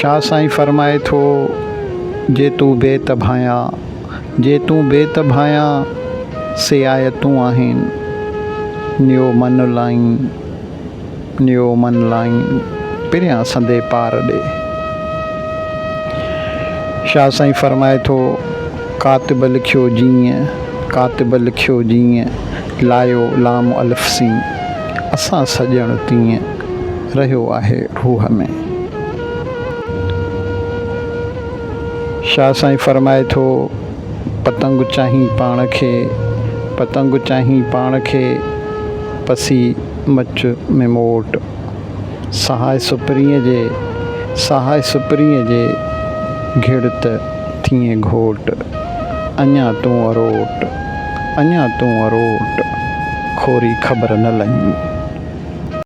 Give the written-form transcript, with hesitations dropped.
شاهه سائين فرمائي ٿو، جي تون بيت ڀانيان، جي تون بيت ڀانيان، سي آيتون آهن، نيو من لائين، نيو من لائين، پريان سندي پار ڏي. شاهه سائين فرمائي ٿو، ڪاتب لکيو جيئن، ڪاتب لکيو جيئن، لايو لام الف سين، اسان سڄڻ تيئن، رهيو آهي روح ۾. شاهه سائين فرمائي ٿو، پتنگ چاهين پاڻ کي، پتنگ چاهين پاڻ کي، پسي مچ ۾ موٽ. سهائي سپرينء جي، سهائي سپرينء جي، گهڙ ته ٿئين گهوٽ. اڃا تون اروٽ، اڃا تون اروٽ، کوري خبر نه لهين.